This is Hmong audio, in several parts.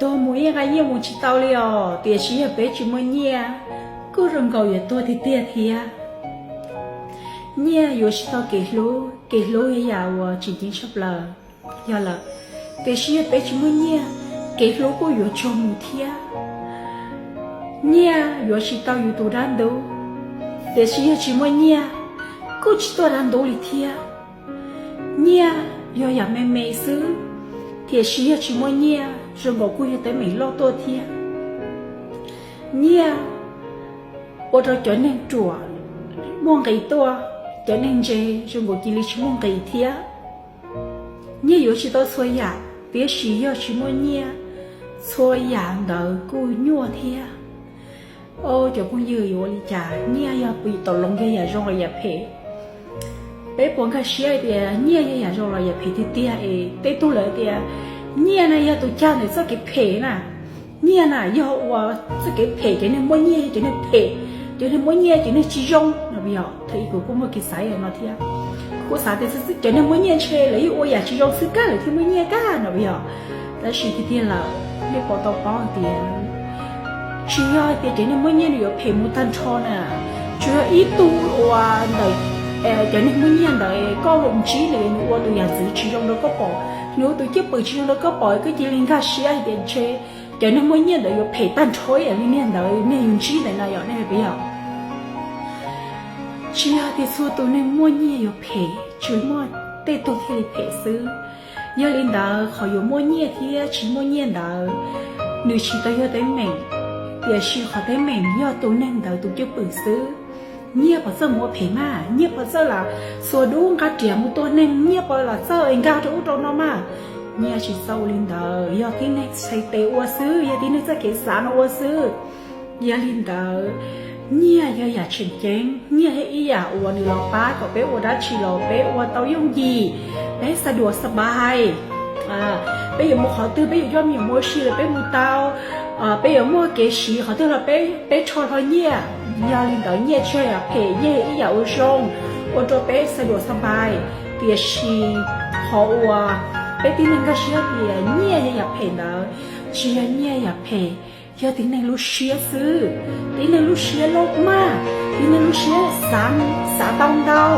Tuag mus yeej nqa nyiaj mus tsis tau li os, tiam sis yog peb tsis muaj nyiaj, kuj zoo nkaus yuav tuag tiag tiag thiab. Nyiaj yuav tsis tau kev hlub, kev hlub yog yam uas tseem ceeb tshaj plaws. Yog lawm, tiam sis yog peb tsis muaj nyiaj, kev hlub kuj yuav tsuag mus thiab. Nyiaj yuav tsis tau yus tus dab ntub, tiam sis yog tsis muaj nyiaj, kuj tsis tuaj dab ntub li thiab. Nyiaj yog yam me me xwb, tiam sis yog tsis muaj nyiaj zoo nkaus kuj yog teeb meem loj tuaj thiab. Nyiaj ua rau cov neeg ruam muaj nqis tuaj, cov neeg ntse zoo nkaus cia li tsis muaj nqis thiab. Nyiaj yuav tsis tau txhua yam, tiam sis yog tsis muaj nyiaj, txhua yam ntawd kuj nyuaj thiab. Os, cov phooj ywg, yuav ua li cas? Nyiaj yog puas tom loos yog yam zoo los yam phem? Peb puas nkag siab hais tias nyiaj yog yam zoo los yam phem tiag tiag? Es tej tug lawm tias nyiaj na yog tus cag ntawm txoj kev phem na. Nyiaj na yog ua txoj kev phem, cov neeg muaj nyiaj yog cov neeg phem, cov neeg muaj nyiaj cov neeg tsis zoo no. Yog thaum ub kuv kuj muaj kev xav li no thiab. Kuv xav tias cov neeg muaj nyiaj ntshe lawv yeej ua yam tsis zoo xwb kag lawv thiaj muaj nyiaj kag no. Yog, tab sis tiag tiag lawm, nej puas tau paub hais tias tsis yog hais tias cov neeg muaj nyiaj nws yuav phem mus tag nrho na. Tsuas yog ib tug uas ntawm cov neeg muaj nyiaj ntawd koj los ntsib nws, nws ua tus yam ntxwv tsis zoo rau koj pom, nws ua tus cwj pwm tsis zoo rau koj pom, koj cia li nkag siab hais tias ntshe cov neeg muaj nyiaj ntawd yuav phem tag nrho ib yam li niag ntawd, niag yus ntsib ntawd na. Yog nej puas yog? Tsis yog tias txhua tus neeg muaj nyiaj yuav phem, tsuas muaj tej tug thiaj li phem xwb. Yog li ntawd, qhov yuav muaj nyiaj thiab tsis muaj nyiaj ntawd, nws tsis tau yog teeb meem, tiam sis qhov teeb meem yog tus neeg ntawd tus cwj pwm xwb. Nyiaj puas txawj mus ua phem mas? Nyiaj puas txawj lam xuas dub nqa riam mus tua neeg? Nyiaj puas lam txawj nkag rau ub rau no mas? Nyiaj tsis txawj ua li ntawd, yog tib neeg txhais tes ua xwb, yog tib neeg txoj kev xav no ua xwb. Yog li ntawd, nyiaj yog yam tseem ceeb, nyiaj yog ib yam uas nws los pab kom peb ua dab tsi los peb ua tau yooj yim, peb xav duam xab pais. Peb yuav mus qhov twg, peb yuav coj me nyuam mus ua si los peb mus tau, peb yuav muaj kev siv qhov twg los peb rho hlo nyiaj. Yog li ntawd, nyiaj tsis yog yam phem, nyiaj yog ib yam uas zoo, ua rau peb xav duam xab pais. Tiam sis qhov uas peb tib neeg nkag siab tias nyiaj yog yam phem ntawd, tsis yog nyiaj yam phem, yog tib neeg lub siab xwb. Tib neeg lub siab loj maj, tib neeg lub siab xav, xav tau ntau.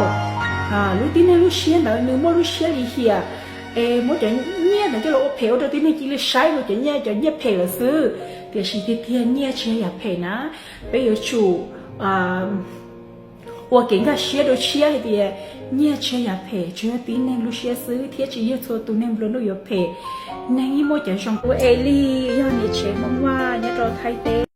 Lub tib neeg lub siab ntawd nws muaj lub siab lim hiam, es muab cov nyiaj ntawd coj los ua phem ua rau tib neeg cia li saib rau cov nyiaj, cov nyiaj phem lawm xwb. Tiam sis tiag tiag nyiaj tsis yog yam phem na. Peb yuav tsum ua kev nkag siab rau siab hais tias nyiaj tsis yog yam phem, tsuas yog tib neeg lub siab xwb, thiab tsis yog txhua tus neeg nplua nuj yuav phem. Neeg yeej muaj cov zoo. Ua es li yog niam tsev Hmoob Vaj nyob rau Thaib teb.